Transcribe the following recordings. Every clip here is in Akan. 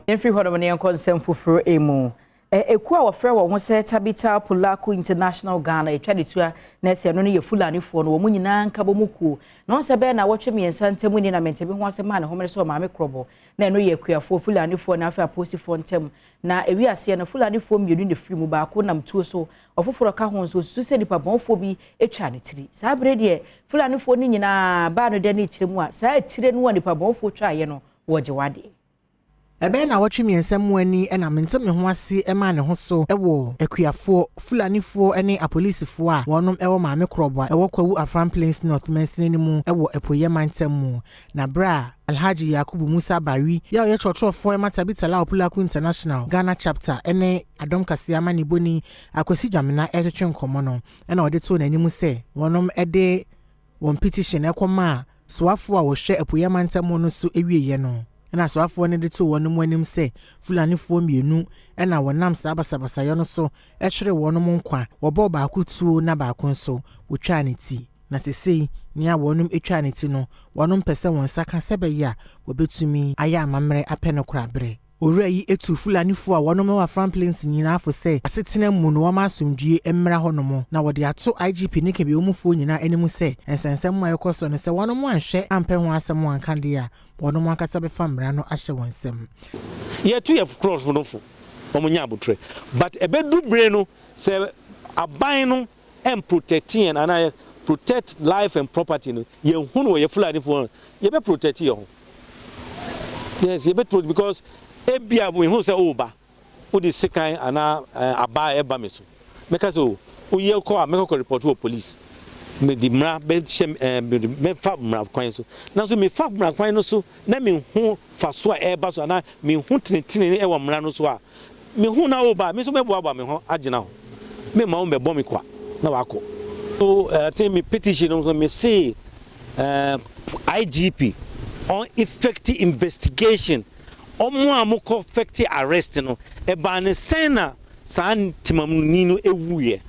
Yɛmfiri hɔnom ne yɛnkɔ nsɛm foforɔ mu. Ekuo a wɔfrɛ wɔn ho sɛ Tabital Pulaaku International Ghana, atwa ne tua na ɛsɛ ɛno no yɛ Fulanifoɔ no wɔn nyinaa nkabɔ mu kuo. Na wɔn sɛ bɛyɛ na wɔtwe 3 ntam ni na mɛntɛbi ho asɛm a ne homene sɛ ɔmaame korɔbɔ na ɛno yɛ akuafoɔ Fulanifoɔ na afei apolisifoɔ ntam. Na ewi aseɛ no, Fulanifoɔ mmienu na firi mu, baako nam tuo so, ɔfoforɔ ka ho nso osusu sɛ nipa bɔnfoɔ bi atwa ne tiri. Saa abere deɛ, Fulanifoɔ no nyinaa baa no dɛ ne kyerɛ mu a saa etire no a nipa bɔnfoɔ twaeɛ no, wɔgye wadeɛ. Ɛbɛyɛ na wɔtwe 3 mu ani ɛna mente me ho ase ɛma ne ho so ɛwɔ akuafoɔ Fulanifoɔ ne apolisifoɔ a wɔnom ɛwɔ Maame Korɔbɔ a ɛwɔ Kwawu Afram Plains North mansini no mu ɛwɔ Apueyɛ mantam mu. Na berɛ a Alhaji Yakubu Musa Bari yɛ ɔyɛ kyerɛkyerɛfoɔ ɛma Tabital Pulaaku International Ghana Chapter ɛne Adɔm Kaseɛ ama ne boni Akwasi Dwamena ɛretwetwe nkɔmmɔ no, ɛna ɔde too n'anim sɛ wɔnom ɛde wɔn petition ɛkɔma a soafoɔ a wɔhwɛ Apueyɛ mantam no so awieɛ no, ɛna soafoɔ no de too wɔn mu anim sɛ Fulanifoɔ mmienu ɛna wɔnam saa basabasayɛ no so ɛhwere wɔn nkwa. Wɔbɔɔ baako tuo na baako nso wɔtwaa ne ti. Na sesei nea wɔnom atwa ne ti no, wɔnom pɛ sɛ wɔn nsa ka sɛ bɛyɛ a wɔbɛtumi ayɛ amammerɛ apɛ no koraberɛ. Owura yi etu Fulanifoɔ a wɔnom wɔ Afram Plains nyinaa fo sɛ asetena mu no, wɔn asomdwie mmra hɔnom, na wɔde ato IGP ne kebiamufoɔ nyinaa anim sɛ nsɛnsɛm a ɛkɔ so no, sɛ wɔnom anhwɛ ampɛ ho asɛm anka deɛ a, wɔnom ankasa bɛfa mmara no ahyɛ wɔn nsam. Yɛtu yɛ kurɔfo no fo, wɔn nya abotire, but ɛbɛdu bere no sɛ aban no ɛmprotect yɛn anaa protect life and property no, yɛn hu no wɔ yɛ Fulanifoɔ no, yɛbɛ protect yɛn ho. Yes, yɛbɛ protect because ebia mehu sɛ ɔreba wode sekan anaa abaa ɛba me so, mɛka sɛ o woyɛ kɔ a, mɛkɔ kɔ report wɔ police, mede mmara bɛhyɛ mede mɛfa mmara kwan so. Nanso mefa mmara kwan no so na mehu fa so a ɛreba so anaa mehu tenetene ɛwɔ mmara no so a mehu na ɔreba, me nso mɛboaboa me ho agyina hɔ, mema wo mbɛbɔ me kwa na wakɔ so. I think me petition no so, me se IGP on effective investigation, ɔmo a mokɔ effective arrest no, ɛbaa ne sɛn na saa temamuni no ewuiɛ?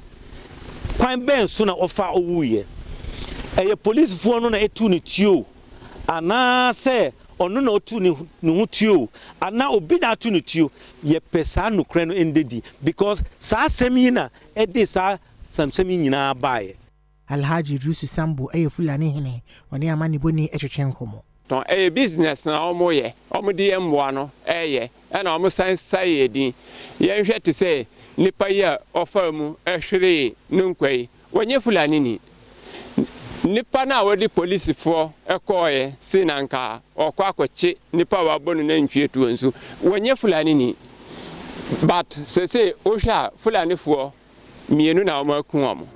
Kwan bɛn so na ɔfa owuiɛ? Ɛyɛ polisifoɔ no na etu ne tuo anaasɛ ɔno na otu ne ho tuo anaa obi na atu ne tuo? Yɛpɛ saa nokorɛ no ndedi because saa asɛm yi na ɛde saa sɛmsɛm yi nyinaa baeɛ. Alhaji Idrisu Sambo ɛyɛ Fulani hene, wɔne amanebɔni ɛtwetwe nkɔmmɔ. Tɔn ɛyɛ business na wɔn yɛ, wɔn de yɛ mmoa no ɛyɛ, ɛna wɔn san sa yɛ din. Yɛnhwɛ te sɛ nipa yi a ɔfa mu ɛhwere ne nkwa yi, wɔnyɛ Fulani ni. Nipa no a wɔde polisifoɔ ɛkɔɔɛ si na nka ɔkɔ akɔkye nipa a wabɔ no nantwie tuo nso, wɔnyɛ Fulani ni. But sese wohwɛ a, Fulanifoɔ mmienu na wɔn aku wɔn.